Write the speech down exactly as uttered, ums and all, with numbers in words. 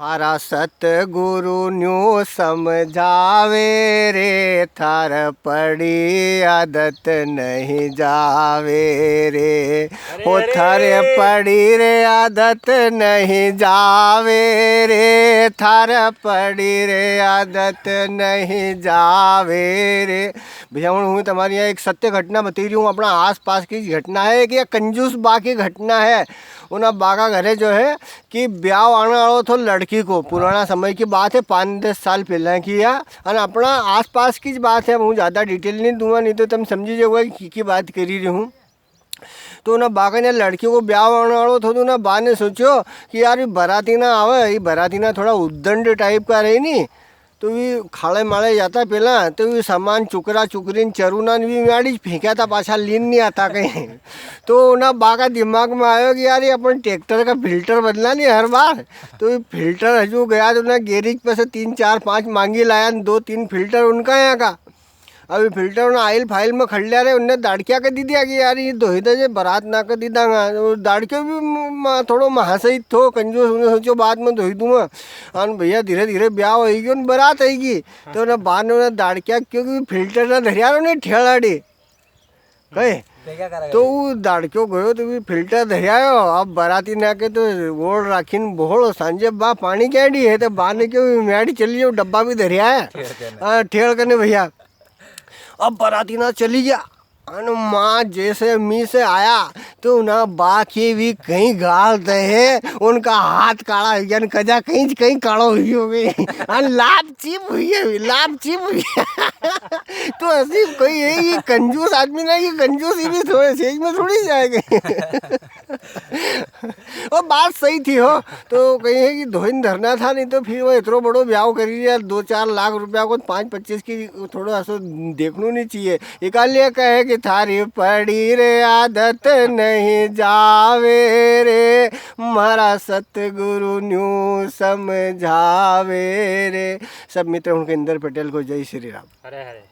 थारा सतगुरु न्यू समझावे रे, थार पड़ी आदत नहीं जावे रे। अरे, ओ अरे। थारे पड़ी रे आदत नहीं जावे रे, थार पड़ी रे आदत नहीं जावे रे। भैया, हूँ, हूँ तमारे यहाँ एक सत्य घटना बता रही हूँ, अपना आसपास की घटना है कि या कंजूस बा की घटना है। उना बा का घरे जो है कि ब्याव आने वालो थो लड़की को, पुराना समय की बात है, पाँच दस साल पहला की है, अन अपना आसपास की ज बात है, हूँ ज्यादा detail नहीं दूंगा, नहीं तो तुम समझी जाओगे कि की बात करी रही हूँ। तो उना बा का ने लड़की को ब्याव आने वालो थो, तो उना बा ने सोचो कि यार, ये बराती ना आवे, ये बराती ना थोड़ा उद्दंड type का रहे नी, तो वी खाले माले जाता पहला, तो वी सामान चुकरा चुकरीन चरूना ने वी म्याड़ी फेंक्या था, पाछा लीन नहीं आता कहीं। तो उना बा का दिमाग में आयो कि यार, ये अपन tractor का filter बदला नहीं हर बार, तो वी filter हजू गया तो उना garage पे से तीन चार पांच मांगी लाया न दो तीन filter उनका यहाँ का। अभी filter उना आइल फाइल में खड़ लिया रे, उनने दाड़किया के दी दिया कि यार, ये धोई दे जे, बरात ना के दी दांगा। वो दाड़कियो भी म-, म-, थोड़ो महासहित थो, कंजूस, उनने सोचो बाद में धोई दूंगा। अन भैया, धीरे धीरे ब्याव होई गयो न बरात आई गई। तो उना बा ने उना दाड़किया क्यों कि filter ना धरिया रो ने ठेलाड़ी। कहे? तो क्या करा तो गया? वो दाड़कियो गयो तो भी filter धरिया आयो। अब बराती ना के तो ओळ राखीन बोहळो सांजे बा पानी कैंडी है, तो बा ने क्यों म्याड़ी चली जाओ, डब्बा भी धरिया है। ठेल कने। हाँ, ठेल कने भैया। अब बराती ना चली गया। अन माँ जैसे मी से आया, तो उना बा के भी कहीं गाल दे है, उनका हाथ काला हुई गया, न कजा कहीं ज कहीं कालो हुई हो गई। अन लाप चिप हुई है, लाप चिप हुई है। तो ऐसी कोई है, ये कंजूस आदमी ना, ये कंजूस ही भी थोड़े सेज में थोड़ी जाएगी। ओ, बात सही थी हो। तो कहीं है कि धोइन धरना था, नहीं तो फिर वो इतरो बड़ो ब्याव करी रिया, दो चार लाख रुपया को, पाँच पच्चीस की, थोड़ो ऐसो देखनो नहीं चाहिए। इकालिया कहे कि थारी पड़ी रे आदत नहीं जावे रे, मारा सतगुरु न्यू समझावे रे। सब मित्र उनके इंदर पटेल को जय श्री राम। हरे हरे।